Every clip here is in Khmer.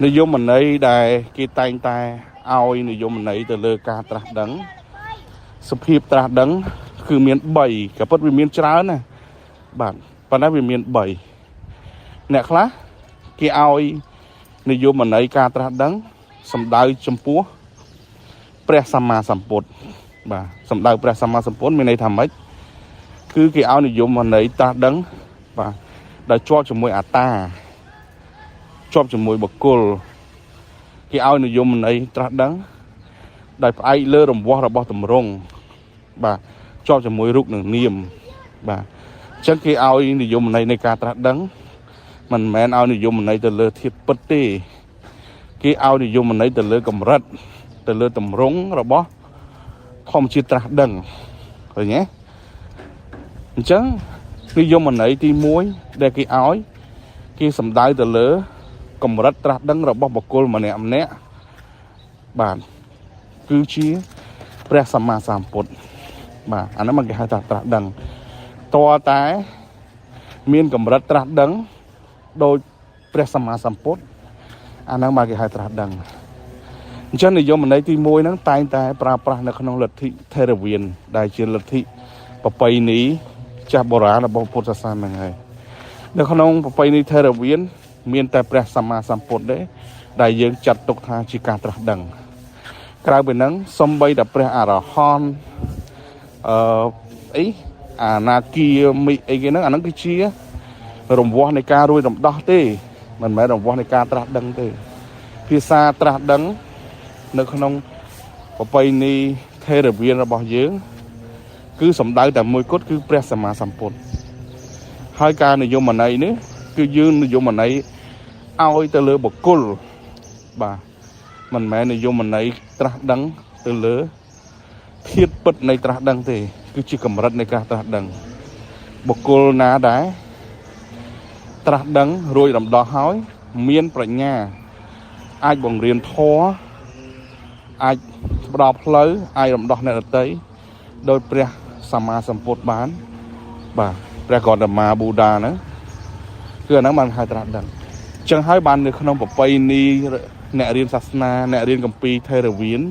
និយមន័យដែលគេតែងតែឲ្យនិយមន័យទៅលើការត្រាស់ដឹងសភាពត្រាស់ដឹង គឺមាន3ក៏ពិតវាមានច្រើនណាបាទប៉ុន្តែវាមាន3អ្នកខ្លះគេឲ្យនិយមន័យការត្រាស់ដឹងសំដៅចំពោះព្រះសម្មាសម្ពុទ្ធបាទសំដៅព្រះសម្មាសម្ពុទ្ធមានន័យថាម៉េចគឺគេឲ្យនិយមន័យត្រាស់ដឹងបាទដែលជាប់ជាមួយអត្តាជាប់ជាមួយបុគ្គលគេឲ្យនិយមន័យត្រាស់ដឹងដោយផ្អែកលើរង្វាស់របស់ទម្រង់បាទជាប់ជាមួយរូបនឹងនាមបាទអញ្ចឹងគេឲ្យនិយមន័យនៃការត្រាស់ដឹងមិនមែនឲ្យនិយមន័យទៅលើធាតុពិតទេគេឲ្យនិយមន័យទៅលើកម្រិតទៅលើទម្រង់របស់ធម្មជាតិត្រាស់ដឹងឃើញទេអញ្ចឹងនិយមន័យទី1ដែលគេឲ្យគេសំដៅទៅលើកម្រិតត្រាស់ដឹងរបស់បុគ្គលម្នាក់ម្នាក់បាទគឺជាព្រះសម្មាសម្ពុទ្ធបាទអាហ្នឹងมันគេហៅថាត្រាស់ដឹងតើតែមានកម្រិតត្រាស់ដឹងដោយព្រះសម្មាសម្ពុទ្ធអាហ្នឹងបាទគេហៅត្រាស់ដឹងអញ្ចឹងនិយមន័យទី1ហ្នឹងតែងតែប្រើប្រាស់នៅក្នុងលទ្ធិថេរវានដែលជាលទ្ធិប្រពៃណីចាស់បុរាណរបស់ពុទ្ធសាសនាហ្នឹងហើយនៅក្នុងប្រពៃណីថេរវាន មានតែព្រះសម្មាសម្ពុទ្ធទេដែលយើងចាត់ទុកថាជាការត្រាស់ដឹងក្រៅពីហ្នឹងសំបីតែព្រះអរហន្តអឺអីអានាគាមិអីគេហ្នឹងអាហ្នឹងគឺជារង្វាស់នៃការរួចរំដោះទេមិនមែនរង្វាស់នៃការត្រាស់ដឹងទេភាសាត្រាស់ដឹងនៅក្នុងប្រពៃណីថេរវានរបស់យើង គឺសំដៅតែមួយគត់គឺព្រះសម្មាសម្ពុទ្ធហើយការនិយមន័យនេះគឺយើងនិយមន័យឲ្យទៅលើបុគ្គលបាទមិនមែននិយមន័យត្រាស់ដឹងទៅលើធាតុពិតនៃត្រាស់ដឹងទេ គឺជាកម្រិតនៃការត្រាស់ដឹងបុគ្គលណាដែលត្រាស់ដឹងរួចរំដោះហើយមានប្រាជ្ញាអាចបង្រៀនធម៌អាចផ្ដល់ផ្លូវអាចរំដោះអ្នកដទៃដោយព្រះសម្មាសម្ពុទ្ធបានបាទព្រះកោតមាប៊ូដាហ្នឹងគឺអាហ្នឹងបានហៅត្រាស់ដឹងអញ្ចឹងហើយបាននៅក្នុងប្រពៃណីអ្នករៀនសាសនាអ្នករៀនគម្ពីរថេរវាន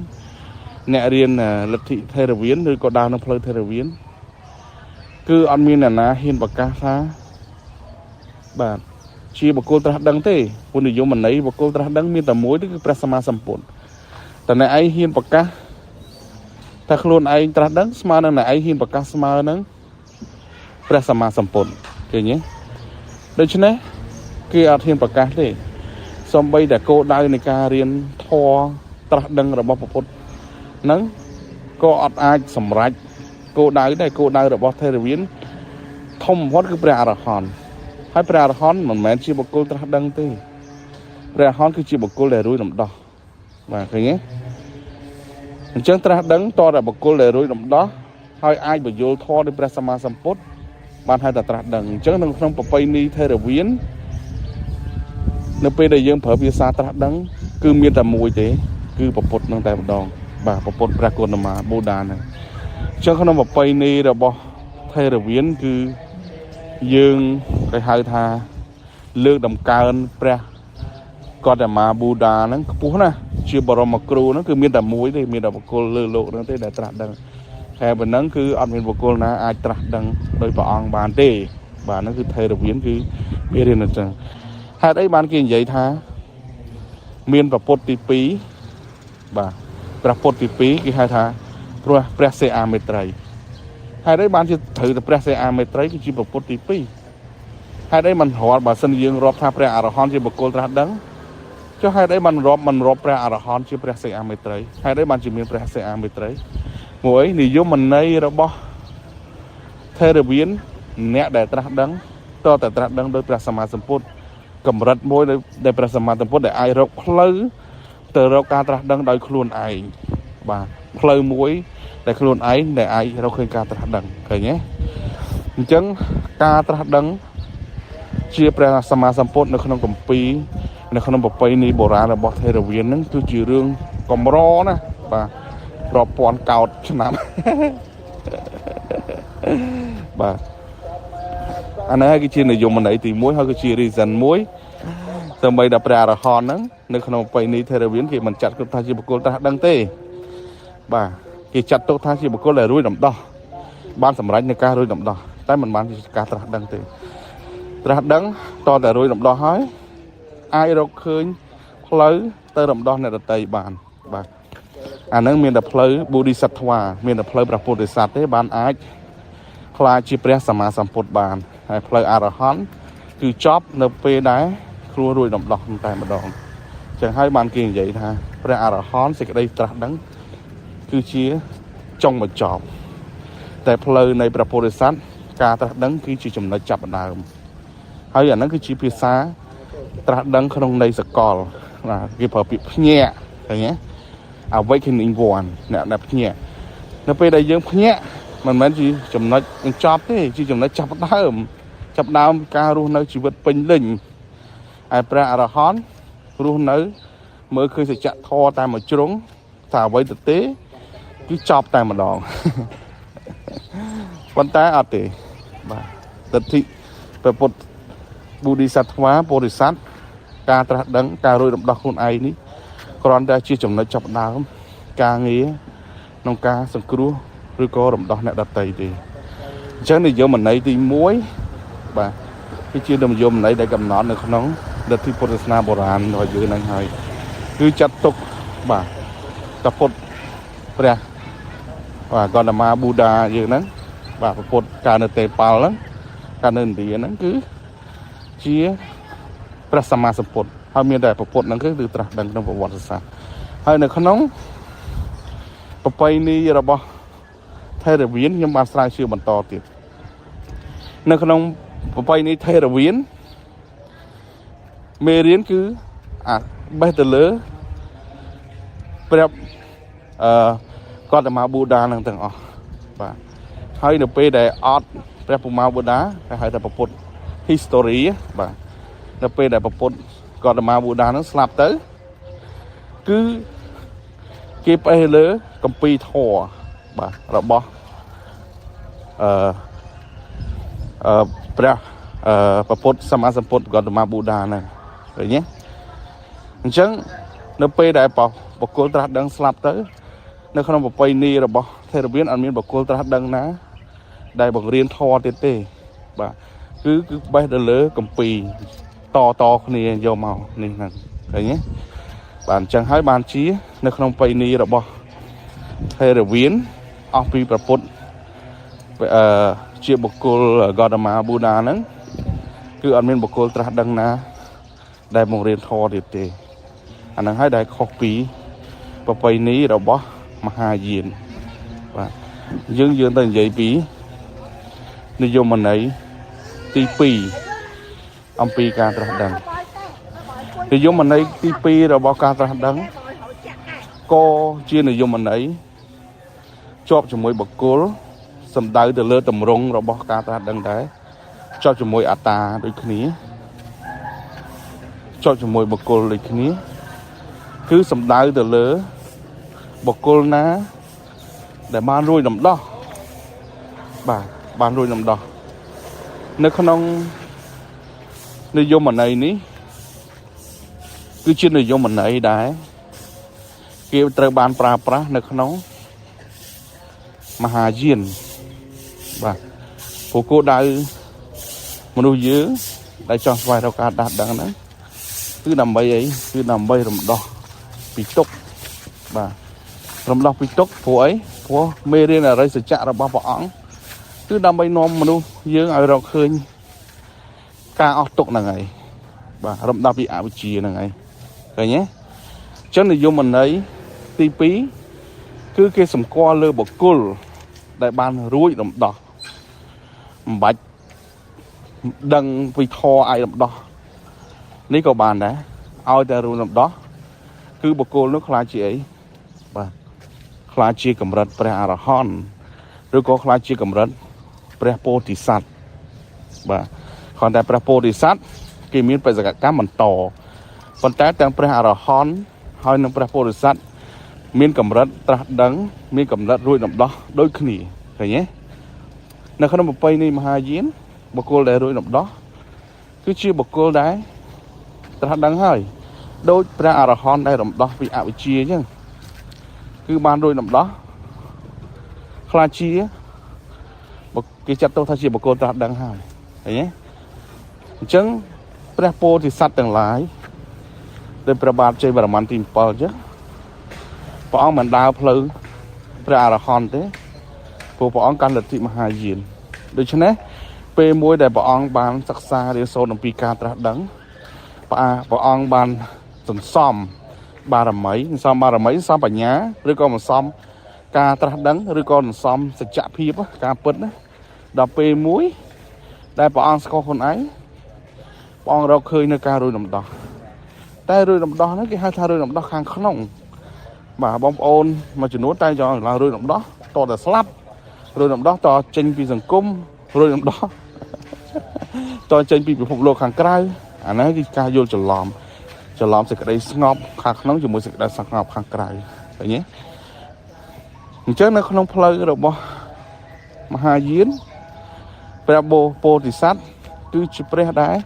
អ្នករៀនលទ្ធិថេរវានឬក៏ដើរនៅផ្លូវថេរវានគឺអត់មានអ្នកណាហ៊ានប្រកាសថាបាទជាបុគ្គលត្រាស់ដឹងទេពុទ្ធនិយមន័យបុគ្គលត្រាស់ដឹងមានតែមួយទេគឺព្រះសម្មាសម្ពុទ្ធតែអ្នកឯងហ៊ានប្រកាសថាខ្លួនឯងត្រាស់ដឹងស្មើនឹងអ្នកឯងហ៊ានប្រកាសស្មើនឹងព្រះសម្មាសម្ពុទ្ធឃើញទេដូច្នេះគេអត់ហ៊ានប្រកាសទេសំបីតែគោលដៅនៃការរៀនធម៌ត្រាស់ដឹងរបស់ព្រះពុទ្ធហ្នឹងក៏អត់អាចសម្រេចគោលដៅដែរគោលដៅរបស់ថេរវានធំបំផុតគឺព្រះអរហន្តហើយព្រះអរហន្តមិនមែនជាបុគ្គលត្រាស់ដឹងទេព្រះអរហន្តគឺជាបុគ្គលដែលរួចរំដោះបាទឃើញទេអញ្ចឹងត្រាស់ដឹងតតែបុគ្គលដែលរួចរំដោះហើយអាចបញ្យល់ធម៌ដោយព្រះសម្មាសម្ពុទ្ធបានហៅថាត្រាស់ដឹងអញ្ចឹងនៅក្នុងប្រពៃណីថេរវាននៅពេលដែលយើងប្រើភាសាត្រាស់ដឹងគឺមានតែមួយទេគឺព្រះពុទ្ធនឹងតែម្ដងបាទព្រះពុទ្ធព្រះគុណមាប៊ូដាហ្នឹងអញ្ចឹងក្នុងប្រពៃណីរបស់ថេរវានគឺយើងគេហៅថាលើកតម្កើងព្រះកតមាប៊ូដាហ្នឹងខ្ពស់ណាស់ជាបរមគ្រូហ្នឹងគឺមានតែមួយទេមានតែបុគ្គលលើលោកហ្នឹងទេដែលត្រាស់ដឹងតែប៉ុណ្ណឹងគឺអត់មានបុគ្គលណាអាចត្រាស់ដឹងដោយព្រះអង្គបានទេបាទហ្នឹងគឺថេរវានគឺមានរៀនអញ្ចឹងហេតុអីបានគេនិយាយថាមានព្រះពុទ្ធទី2បាទព្រះពុទ្ធទី2គេហៅថាព្រះព្រះសេអាមេត្រីហេតុអីបានជាត្រូវតែព្រះសេអាមេត្រីគឺជាព្រះពុទ្ធទី2ហេតុអីមិនរាល់បើសិនយើងរាប់ថាព្រះអរហន្តជាបុគ្គលត្រាស់ដឹងចុះហេតុអីបានរាប់មិនរាប់ព្រះអរហន្តជាព្រះសេអាមេត្រីហេតុអីបានជាមានព្រះសេអាមេត្រីមួយនិយមន័យរបស់ថេរវានអ្នកដែលត្រាស់ដឹងតតែត្រាស់ដឹងដោយព្រះសម្មាសម្ពុទ្ធកម្រិតមួយដែលព្រះសម្មាសម្ពុទ្ធដែលអាចរកផ្លូវទៅរកការត្រាស់ដឹងដោយខ្លួនឯងបាទផ្លូវមួយដែលខ្លួនឯងដែលអាចរកឃើញការត្រាស់ដឹងឃើញទេអញ្ចឹងការត្រាស់ដឹងជាព្រះសម្មាសម្ពុទ្ធនៅក្នុងគម្ពីរនៅក្នុងប្រពៃណីបុរាណរបស់ថេរវានហ្នឹងគឺជារឿងកម្រណាបាទរាប់ពាន់កោតឆ្នាំបាទអានេះគឺជានិយមន័យទី1ហើយគឺជា reason មួយ សូម្បីតែព្រះអរហន្តហ្នឹងនៅក្នុងប្រពៃណីថេរវាទគេមិនចាត់ទុកថាជាបុគ្គលត្រាស់ដឹងទេបាទគេចាត់ទុកថាជាបុគ្គលដែលរួចរំដោះបានសម្រេចនៅការរួចរំដោះតែមិនបានជាការត្រាស់ដឹងទេត្រាស់ដឹងតតែរួចរំដោះហើយអាចរកឃើញផ្លូវទៅរំដោះអ្នកដទៃបានបាទអាហ្នឹងមានតែផ្លូវបុរិសត្វមានតែផ្លូវព្រះពុទ្ធិសត្វទេបានអាចក្លាយជាព្រះសម្មាសម្ពុទ្ធបានហើយផ្លូវអរហន្តគឺចប់នៅពេលដែលខ្លួនរួចរំដោះតែម្ដងចឹងហើយបានគេនិយាយថាព្រះអរហន្តសេចក្តីត្រាស់ដឹងគឺជាចុងបញ្ចប់តែផ្លូវនៃព្រះពុទ្ធិសត្វការត្រាស់ដឹងគឺជាចំណុចចាប់ផ្ដើមហើយអាហ្នឹងគឺជាភាសាត្រាស់ដឹងក្នុងន័យសកលបាទគេប្រើពាក្យភ្ញាក់ឃើញទេ awakening one អ្នកដែលភ្ញាក់នៅពេលដែលយើងភ្ញាក់មិនមែនជាចំណុចបញ្ចប់ទេជាចំណុចចាប់ផ្ដើមចាប់ផ្ដើមការរស់នៅជីវិតពេញលេញហើយព្រះអរហន្តរស់នៅមើលឃើញសច្ចធម៌តែមួយជ្រុងថាអ្វីទៅទេគឺចប់តែម្ដង ប៉ុន្តែអត់ទេបាទទិដ្ឋិព្រះពុទ្ធបុរិសត្វពុរិស័ទការត្រាស់ដឹងការរួចរំដោះខ្លួនឯងនេះគ្រាន់តែជាចំណុចចាប់ផ្ដើមការងារក្នុងការសង្គ្រោះឬក៏រំដោះអ្នកដទៃទេអញ្ចឹងនិយមន័យទី1បាទគឺជានិយមន័យដែលកំណត់នៅក្នុងលទ្ធិពុទ្ធសាសនាបុរាណរបស់យើងហ្នឹងហើយគឺចាត់ទុកបាទតពុទ្ធព្រះបាទកតមាប៊ូដាយើងហ្នឹងបាទពុទ្ធកាលនៅទេប៉ាល់ហ្នឹងកាលនៅឥណ្ឌាហ្នឹងគឺជាព្រះសម្មាសម្ពុទ្ធហើយមានតែពុទ្ធហ្នឹងគឺត្រាស់ដឹងក្នុងប្រវត្តិសាស្ត្រហើយនៅក្នុងប្រពៃណីរបស់ថេរវាទខ្ញុំបានស្រាវជ្រាវបន្តទៀតនៅក្នុងប្រពៃណីថេរវាទមេរៀនគឺអាបេះទៅលើព្រះអឺកតមាប៊ូដានឹងទាំងអស់បាទហើយនៅពេលដែលអត់ព្រះពុមាប៊ូដាគេហៅថាពុទ្ធ history បាទនៅពេលដែលពុទ្ធកតមាប៊ូដានឹងស្លាប់ទៅគឺគេផ្អេសលើកម្ពីធរបាទរបស់អឺអឺព្រះអឺពុទ្ធសម្មាសម្ពុទ្ធកតមាប៊ូដាហ្នឹងឃើញទេអញ្ចឹងនៅពេលដែលបុគ្គលត្រាស់ដឹងស្លាប់ទៅ នៅក្នុងប្រពៃណីរបស់ថេរវាទអត់មានបុគ្គលត្រាស់ដឹងណា ដែលបង្រៀនធម៌ទៀតទេបាទគឺបេះទៅលើកម្ពីតតគ្នាយកមកនេះហ្នឹងឃើញទេបាទអញ្ចឹងហើយបានជា នៅក្នុងប្រពៃណីរបស់ថេរវាទអស់ពីព្រះពុទ្ធអឺជាបុគ្គលកតមាប៊ូដាហ្នឹងគឺអត់មានបុគ្គលត្រាស់ដឹងណា ដែលបង្រៀនធម៌ទៀតទេអាហ្នឹងហើយដែលខុសពីប្រពៃណីរបស់មហាយានបាទយើងយើងទៅនិយាយពីនិយមន័យទី2អំពីការត្រាស់ដឹងនិយមន័យទី2របស់ការត្រាស់ដឹងក៏ជានិយមន័យជាប់ជាមួយបុគ្គលសំដៅទៅលើតម្រងរបស់ការត្រាស់ដឹងដែរជាប់ជាមួយអត្តាដូចគ្នាជាប់ជាមួយបុគ្គលដូចគ្នាគឺសំដៅទៅលើបុគ្គលណាដែលបានរួចរំដោះបាទបានរួចរំដោះនៅក្នុងនិយមន័យនេះគឺជានិយមន័យដែលគេត្រូវបានប្រើប្រាស់នៅក្នុងមហាយានបាទព្រោះគោលដៅមនុស្សយើងដែលចង់ស្វែងរកការដាស់ដឹងហ្នឹងគឺដើម្បីអីគឺដើម្បីរំដោះពីទុក្ខបាទរំដោះពីទុក្ខព្រោះអីព្រោះមេរៀនអរិយសច្ចៈរបស់ព្រះអង្គគឺដើម្បីនាំមនុស្សយើងឲ្យរកឃើញការអស់ទុក្ខហ្នឹងហើយបាទរំដោះពីអវិជ្ជាហ្នឹងហើយឃើញទេអញ្ចឹងនិយមន័យទី2គឺគេសម្គាល់លើបុគ្គលដែលបានរួចរំដោះមិនបាច់ដឹងពីធម៌អាចរំដោះនេះក៏បានដែរឲ្យតែរួចរំដោះគឺបុគ្គលនោះក្លាយជាអីបាទក្លាយជាកម្រិតព្រះអរហន្តឬក៏ក្លាយជាកម្រិតព្រះពោធិសត្វបាទគ្រាន់តែព្រះពោធិសត្វគេមានបេសកកម្មបន្តប៉ុន្តែទាំងព្រះអរហន្តហើយនិងព្រះពោធិសត្វមានកម្រិតត្រាស់ដឹង មានកម្រិតរួចរំដោះដូចគ្នាឃើញទេនៅក្នុងប្រពៃណីមហាយានបុគ្គលដែលរួចរំដោះគឺជាបុគ្គលដែល ត្រាស់ដឹងហើយដូចព្រះអរហន្តដែលរំដោះពីអវិជ្ជាអញ្ចឹងគឺបានរួចរំដោះខ្លាចជាបុគ្គេចាត់ទុកថាជាបុគ្គលត្រាស់ដឹងហើយឃើញទេអញ្ចឹងព្រះពោធិសត្វទាំងឡាយដោយព្រះបាទជ័យវរ្ម័នទី7អញ្ចឹងព្រះអង្គមិនដើរផ្លូវព្រះអរហន្តទេព្រោះព្រះអង្គកាន់លទ្ធិមហាយានដូច្នេះពេលមួយដែលព្រះអង្គបានសិក្សារៀនសូត្រអំពីការត្រាស់ដឹងព្រះអង្គបានសន្សំបារមីសន្សំបារមីសន្សំបញ្ញាឬក៏សន្សំការត្រាស់ដឹងឬក៏សន្សំសច្ចភាពការពិតណាដល់ពេលមួយដែលព្រះអង្គស្គាល់ខ្លួនឯងព្រះអង្គរកឃើញនៅការរួចរំដោះតែរួចរំដោះហ្នឹងគេហៅថារួចរំដោះខាងក្នុងបាទបងប្អូនមួយចំនួនតែចង់ឡើងរួចរំដោះតតែស្លាប់រួចរំដោះតចេញពីសង្គមរួចរំដោះ តចេញពីពិភពលោកខាងក្រៅអាហ្នឹងគឺការយល់ច្រឡំច្រឡំសេចក្តីស្ងប់ខាងក្នុងជាមួយសេចក្តីស្ងប់ខាងក្រៅឃើញទេអញ្ចឹងនៅក្នុងផ្លូវរបស់មហាយានព្រះបូពោធិសត្វគឺជាព្រះដែល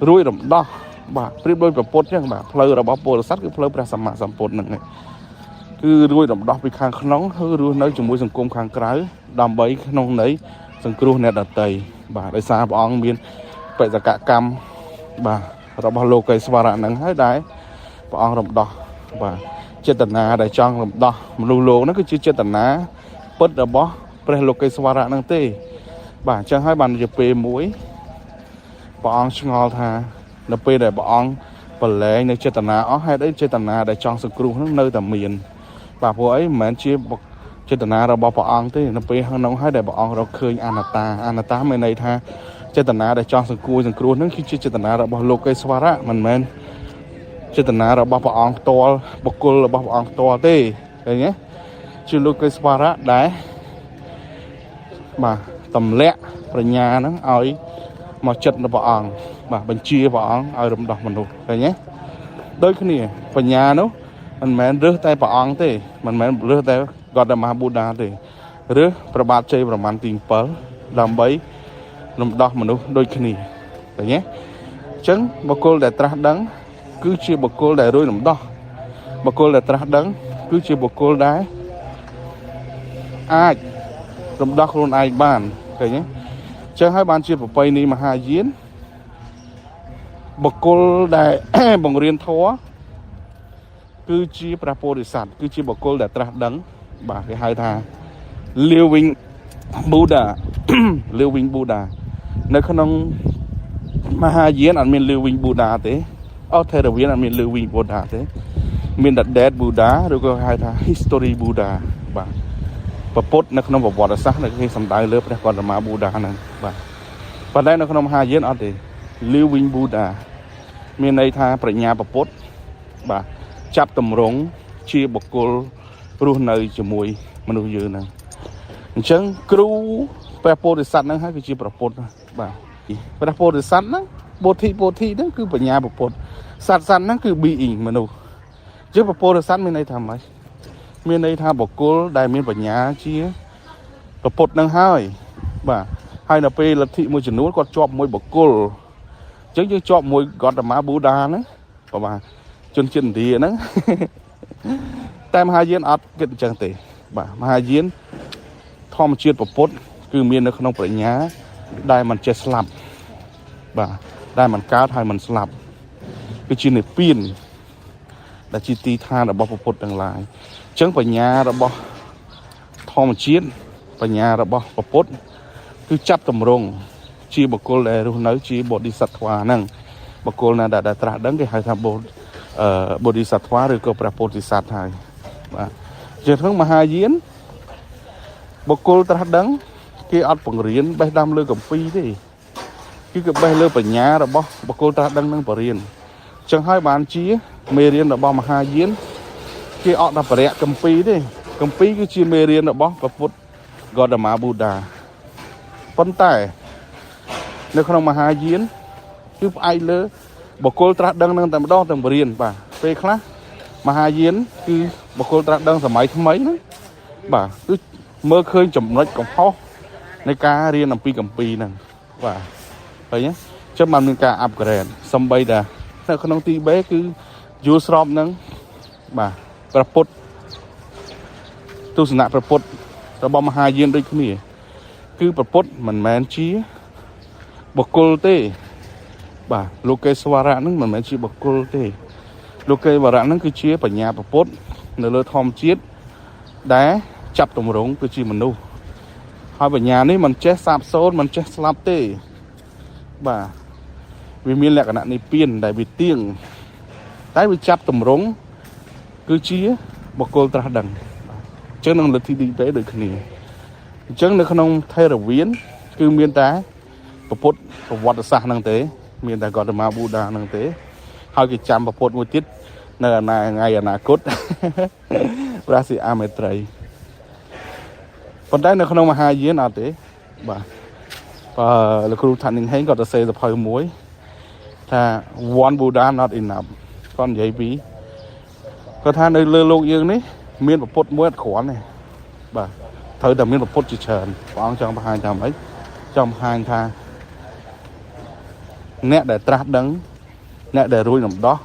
រួចរំដោះបាទប្រៀបដូចព្រះពុទ្ធអញ្ចឹងបាទផ្លូវរបស់ពោធិសត្វគឺផ្លូវព្រះសម្មាសម្ពុទ្ធហ្នឹងឯងគឺរួចរំដោះពីខាងក្នុងហើយរស់នៅជាមួយសង្គមខាងក្រៅដើម្បីក្នុងន័យសង្គ្រោះអ្នកដទៃបាទដោយសារព្រះអង្គមានបេសកកម្មបាទរបស់លោកេស្វរៈហ្នឹងហើយដែលព្រះអង្គរំដោះបាទចេតនាដែលចង់រំដោះមនុស្សលោកហ្នឹងគឺជាចេតនាពិតរបស់ព្រះលោកេស្វរៈហ្នឹងទេបាទអញ្ចឹងហើយបានជាពេលមួយព្រះអង្គឆ្ងល់ថានៅពេលដែលព្រះអង្គប្រឡែងនៅចេតនាអស់ហេតុអីចេតនាដែលចង់សង្គ្រោះហ្នឹងនៅតែមានបាទព្រោះអីមិនមែនជាចេតនារបស់ព្រះអង្គទេនៅពេលហ្នឹងហើយដែលព្រះអង្គរកឃើញអនត្តាអនត្តាមានន័យថាចេតនាដែលចង់សង្គ្រោះសង្គ្រោះហ្នឹងគឺជាចេតនារបស់លោកេស្វរៈមិនមែនចេតនារបស់ព្រះអង្គផ្ទាល់បុគ្គលរបស់ព្រះអង្គផ្ទាល់ទេឃើញទេជាលោកេស្វរៈដែលបាទទម្លាក់ប្រាជ្ញាហ្នឹងឲ្យមកចិត្តរបស់ព្រះអង្គបាទបញ្ជាព្រះអង្គឲ្យរំដោះមនុស្សឃើញទេដូចគ្នាបញ្ញានោះមិនមែនរើសតែព្រះអង្គទេមិនមែនរើសតែកតមហាប៊ូដាទេរើសព្រះបាទជ័យវរ្ម័នទី7ដើម្បីរំដោះមនុស្សដូចគ្នាឃើញទេអញ្ចឹងបុគ្គលដែលត្រាស់ដឹងគឺជាបុគ្គលដែលរួចរំដោះបុគ្គលដែលត្រាស់ដឹងគឺជាបុគ្គលដែលអាចរំដោះខ្លួនឯងបានឃើញទេអញ្ចឹងហើយបានជាប្រពៃណីមហាយានបុគ្គលដែល បង្រៀនធម៌គឺជាព្រះពោធិសត្វគឺជាបុគ្គលដែលត្រាស់ដឹងបាទគេហៅថា living Buddha living Buddha នៅក្នុងមហាយានអត់មាន living Buddha ទេអត់ថេរវានអត់មាន living Buddha ទេមានតែ dead Buddha ឬក៏ហៅថា history Buddha បាទព្រះពុទ្ធនៅក្នុងប្រវត្តិសាស្ត្រនៅគេសំដៅលើព្រះកតមា Buddha ហ្នឹងបាទប៉ុន្តែនៅក្នុងមហាយានអត់ទេ living Buddha មានន័យថាប្រាជ្ញាព្រះពុទ្ធបាទចាប់តម្រង់ជាបុគ្គលរស់នៅជាមួយមនុស្សយើងហ្នឹងអញ្ចឹងគ្រូព្រះពោធិសត្វហ្នឹងហើយគឺជាព្រះពុទ្ធបាទព្រះពោធិសត្វហ្នឹងពោធិពោធិហ្នឹងគឺបញ្ញាព្រះពុទ្ធសត្វសត្វហ្នឹងគឺ being មនុស្សអញ្ចឹងព្រះពោធិសត្វមានន័យថាម៉េចមានន័យថាបុគ្គលដែលមានបញ្ញាជាព្រះពុទ្ធហ្នឹងហើយបាទហើយនៅពេលលទ្ធិមួយចំនួនគាត់ជាប់មួយបុគ្គលអញ្ចឹងយើងជាប់មួយកតមាប៊ូដាហ្នឹងបាទជនជាតិឥណ្ឌាហ្នឹង តែមហាយានអត់គិតអញ្ចឹងទេបាទមហាយានធម្មជាតិព្រះពុទ្ធគឺមាននៅក្នុងប្រាជ្ញាដែលមិនចេះស្លាប់បាទដែលមិនកើតហើយមិនស្លាប់គឺជានិព្វានដែលជាទីឋានរបស់ព្រះពុទ្ធទាំងឡាយអញ្ចឹងបញ្ញារបស់ធម្មជាតិបញ្ញារបស់ព្រះពុទ្ធគឺចាប់តម្រង់ជាបុគ្គលដែលរស់នៅជាបោធិសត្វហ្នឹងបុគ្គលណាដែលត្រាស់ដឹងគេហៅថាបូអឺបោធិសត្វឬក៏ព្រះពោធិសត្វហើយបាទជាក្នុងមហាយានបុគ្គលត្រាស់ដឹងគេអត់បង្រៀនបេះដាំលើកម្ពីទេគឺគេបេះលើបញ្ញារបស់បុគ្គលត្រាស់ដឹងនឹងបរៀនអញ្ចឹងហើយបានជាមេរៀនរបស់មហាយានគេអត់ដល់បរិយកម្ពីទេកម្ពីគឺជាមេរៀនរបស់ព្រះពុទ្ធកតមាប៊ូដាប៉ុន្តែនៅក្នុងមហាយានគឺផ្អែកលើបុគ្គលត្រាស់ដឹងនឹងតែម្ដងទាំងបរៀនបាទពេលខ្លះមហាយានគឺបុគ្គលត្រាស់ដឹងសម័យថ្មីហ្នឹងបាទគឺមើលឃើញចំណុចកំហុសនៃការរៀនអំពីកម្ពីហ្នឹងបាទឃើញទេចឹងបានមានការ upgrade សំបីតា នៅក្នុងទីបេគឺយល់ស្របនឹងបាទព្រះពុទ្ធទស្សនៈព្រះពុទ្ធរបស់មហាយានដូចគ្នា គឺព្រះពុទ្ធមិនមែនជាបុគ្គលទេ បាទលោកេស្វរៈហ្នឹងមិនមែនជាបុគ្គលទេ លោកេវរៈហ្នឹងគឺជាបញ្ញាព្រះពុទ្ធនៅលើធម្មជាតិដែលចាប់ទម្រង់គឺជាមនុស្សហើយបញ្ញានេះមិនចេះសាបសូន្យមិនចេះស្លាប់ទេបាទវាមានលក្ខណៈនិព្វានដែលវាទៀងតែវាចាប់ទម្រង់គឺជាបុគ្គលត្រាស់ដឹងបាទអញ្ចឹងនឹងលទ្ធិទីបេដូចគ្នាអញ្ចឹងនៅក្នុងថេរវានគឺមានតែព្រះពុទ្ធប្រវត្តិសាស្ត្រហ្នឹងទេ មានតែកតមាប៊ូដាហ្នឹងទេ ហើយគេចាំព្រះពុទ្ធមួយទៀតនៅអនាថ្ងៃអនាគត ព្រះសិអាមេត្រីប៉ុន្តែនៅក្នុងមហាយានអត់ទេបាទបើលោកគ្រូថាន់នីងហេងគាត់ទៅសេសភៅមួយថា one Buddha not enough គាត់និយាយពីគាត់ថានៅលើលោកយើងនេះ មានព្រះពុទ្ធមួយអត់គ្រាន់ទេបាទត្រូវតែមានព្រះពុទ្ធជាច្រើនព្រះអង្គចង់បង្ហាញថាម៉េចចង់បង្ហាញថាអ្នកដែលត្រាស់ដឹង អ្នកដែលរួចរំដោះ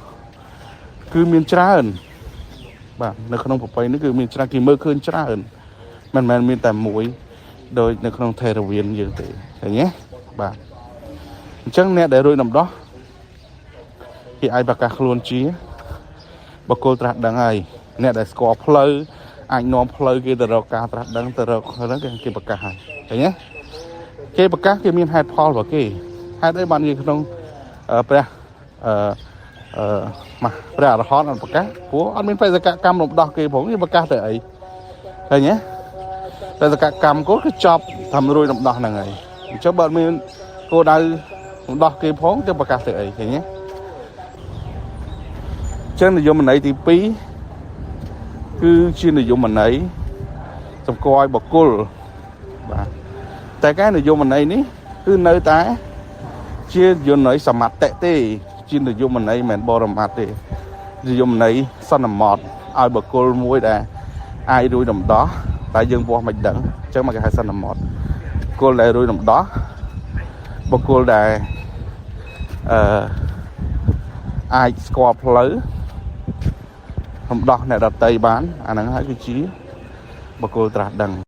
គឺមានច្រើន បាទនៅក្នុងប្រពៃនេះគឺមានច្រើនគេមើលឃើញច្រើនមិនមែនមានតែមួយដោយនៅក្នុងថេរវានយើងទេឃើញទេបាទអញ្ចឹងអ្នកដែលរួចរំដោះគេអាចប្រកាសខ្លួនជាបុគ្គលត្រាស់ដឹងហើយអ្នកដែលស្គាល់ផ្លូវអាចនាំផ្លូវគេទៅរកការត្រាស់ដឹងទៅរកហ្នឹងគេប្រកាសហើយឃើញទេគេប្រកាសគេមានហេតុផលរបស់គេហេតុអីបានគេក្នុងព្រះអឺអឺមកព្រះអរហន្តអត់ប្រកាសព្រោះអត់មានបេសកកម្មរំដោះគេផងគេប្រកាសទៅអីឃើញទេបេសកកម្មគាត់គឺចប់ធ្វើរួចរំដោះហ្នឹងហើយអញ្ចឹងបើអត់មានគោលដៅរំដោះគេផងទៅប្រកាសទៅអីឃើញទេអញ្ចឹងនិយមន័យទី2គឺជានិយមន័យសម្គាល់ឲ្យបុគ្គលបាទតែការនិយមន័យនេះគឺនៅតែជាយន័យសមតិទេ ជានិយមន័យមិនមែនបរមត្តទេនិយមន័យសន្មតឲ្យបុគ្គលមួយដែលអាចរួចរំដោះតែយើងវាស់មិនដឹងអញ្ចឹងមកគេហៅសន្មតបុគ្គលដែលរួចរំដោះបុគ្គលដែលអឺអាចស្គាល់ផ្លូវរំដោះអ្នកដតីបានអាហ្នឹងហើយគឺជាបុគ្គលត្រាស់ដឹង។